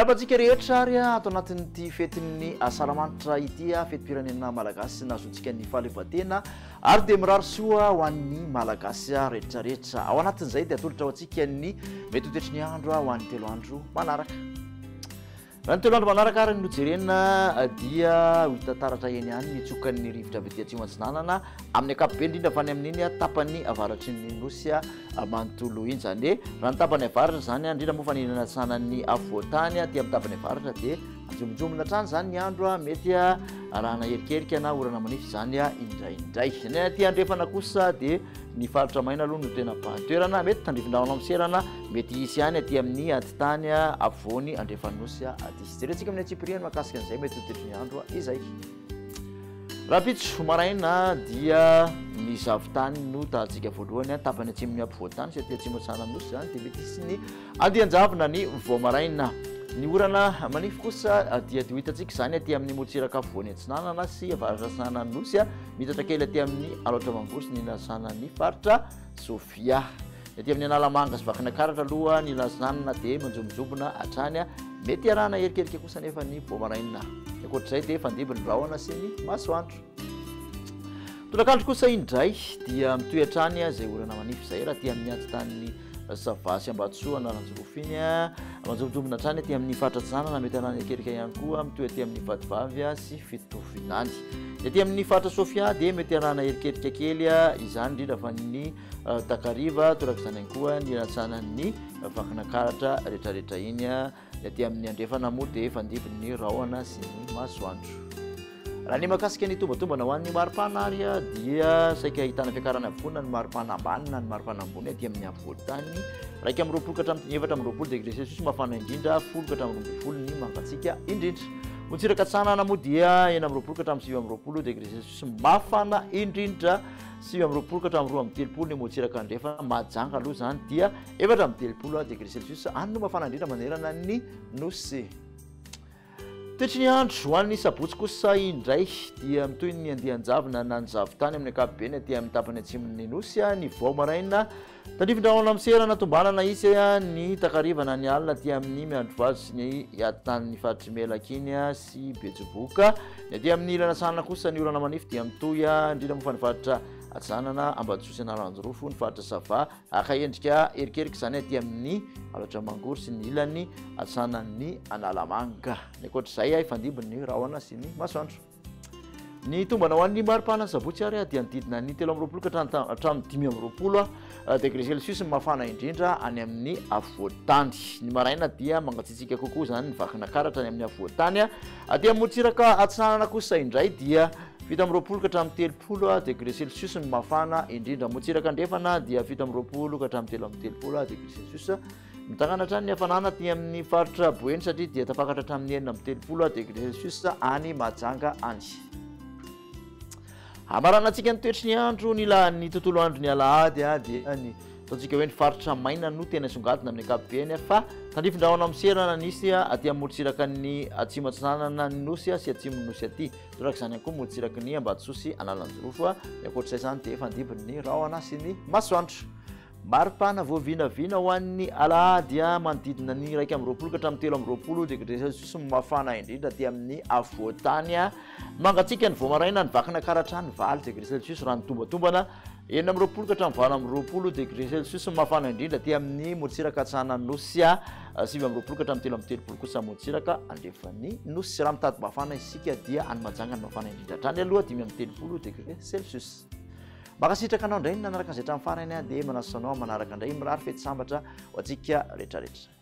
Miarahaba antsika rehetra ary ato anatin'ity fetin'ny Asaramanitra ity, fetim-pirenena malagasy nahazoantsika ny fahaleovantena ary dia mirary soa ho an'ny Malagasy rehetra rehetra. Ao anatin'izay dia atolotra ho antsika ny mety ho toetry ny andro ho an'ny telo andro manaraka. Raha ny telo andro manaraka ary no jerena dia ho hita taratra eny ihany ny tsokan'ny rivotra avy aty atsimo atsinanana amin'ny ankapobeny indrindra fa any amin'iny tapany avaratry ny nosy manontolo iny. Izany hoe raha ny tapany avaratra izany indrindra moa fa ny ilany atsinanan'ny afovoan-tany aty amin'ny tapany avaratra dia anjombonjombona hatrany izany ny andro, mety arahana erikerika na orana manify izany indraindray. Ny aty andrefana kosa dia Ny faritra maina aloha no tena bahan-toerana, mety tandrifin-drahona miserana, mety hisy ihany aty amin'ny atitany afovoany andrefan'ny nosy aty. Jerentsika amin'ny antsipiriany mahakasika an'izay mety ho toetry ny andro izay. Rahampitso maraina dia ny zavon-tany no tahantsika voalohany, tapany atsimon'ny ampovoan-tany sy aty atsimo atsinanan'ny nosy izany dia mety hisy ny andian-javona ny vao maraina. Ny orana manify kosa dia ho hitantsika izany aty amin'ny morontsiraka afovoany atsinanana sy avaratra atsinanan'ny nosy. Miitatra kely aty amin'ny Alaotra Mangoro sy ny ilazana ny faritra Sofia. Ny aty amin'ny Analamanga sy Vakinankaratra aloha ny ilazana dia manjombonjombona hatrany. Mety hiarahana erikerika kosa anefa ny vao maraina. Ny ankoatr'izay dia fandimby ny rahona sy ny masoandro. Tolakandro kosa indray dia mitohy hatrany izay orana manify izay raha aty amin'ny atitan'ny Sava sy Ambatosoa Analanjirofo iny. Manjombonjombona hatrany aty amin'ny faritra Atsinanana, mety arahana erikerika ihany koa mitohy aty amin'ny Vatovavy sy Fitovinany. Ny aty amin'ny faritra Sofia dia mety arahana erikerika kely izany indrindra fa ny takariva, torak'izany ihany koa ny ratsanan'ny Vakinankaratra rehetrarehetra iny. Ny aty amin'ny andrefana moa dia fandimby ny rahona sy ny masoandro. Raha ny mahakasika ny tombatombana ho an'ny maripana ary dia saika ahitana fiakarana avokoa na ny maripana ambany na ny maripana ambony aty amin'ny afovoan-tany. 21 ka hatramin'ny 24 degré celsius mafana indrindra, 10 ka hatramin'ny 12 ny mangatsiaka indrindra. Morontsiraka atsinanana moa dia 26 ka hatramin'ny 29 degré celsius mafana indrindra, 29 ka hatramin'ny 32 ny morontsiraka andrefana. Mahajanga aloha izany dia 34 degré celsius any no mafana indrindra manerana ny nosy. Toetry ny andro ho an'ny sabotsy kosa indray dia mitohy ny andian-javona na ny zavon-tany amin'ny ankapobeny aty amin'ny tapany atsimon'ny nosy ny vao maraina. Tandrifin-drahona miserana tombanana hisy ny takariva na ny alina aty amin'ny Miandrivazo sy ny atitan'ny faritr'i Melaky iny sy Betsiboka. Ny aty amin'ny ilana atsinanana kosa ny orana manify dia mitohy indrindra moa fa ny faritra Atsinanana, Ambatosoa sy Analanjirofo, ny faritra Sava. Haka endrika erikerika izany aty amin'ny Alaotra Mangoro sy ny ilany atsinanan'ny Analamanga. Ny ankoatr'izay, hifandimby ny rahona sy ny masoandro. Ny tombana ho an'ny maripana sabotsy ary dia hanodidina ny 23 ka hatramin'ny 25 degré celsius ny mafana indrindra any amin'ny afovoan-tany. Ny maraina dia mangatsiatsiaka kokoa izany ny Vakinankaratra any amin'ny afovoan-tany. Aty amin'ny morontsiraka atsinanana kosa indray dia 27 ka hatramin'ny 30 degré celsius ny mafana indrindra. Morontsiraka andrefana dia 27 ka hatramin'ny 33 degré celsius. Mitangana hatrany ny hafanana aty amin'ny faritra Boeny satria dia tafakatra hatramin'ny 36 degré celsius any Mahajanga any. Hamaranantsika ny toetry ny andro ny ny tontolo andro ny alahady dia ny ataontsika hoe ny faritra maina no tena songadina amin'ny ankapobeny fa tandrifin-drahona miserana nisy aty amin'ny morontsiraka ny atsimo atsinanana ny nosy sy atsimon'ny nosy aty. Torak'izany ihany koa morontsiraky ny Ambatosoa sy Analanjirofo. Ny ankoatr'izay izany dia efa ny rahona sy ny masoandro. Maripana voavinavina ho an'ny alahady manodidina ny 21 ka hatramin'ny 23 degré celsius no mafana indrindra aty amin'ny afovoan-tany. Mangatsiaka ny vao maraina ny Vakinankaratra any 8 degré celsius raha ny tombatombana. 26 ka hatramin'ny 28 degré celsius no mafana indrindra aty amin'ny morontsiraka atsinanan'ny Nosy, 29 ka hatramin'ny 33 kosa morontsiraka andrefan'ny Nosy. Raha mitady mafana isika dia any Mahajanga no mafana indrindra hatrany aloha, 35 degré celsius. Mankasitraka anao indray ny nanaraka an'izay hatramin'ny farany dia manasa anao manaraka indray mirary fety sambatra ho antsika rehetrarehetra.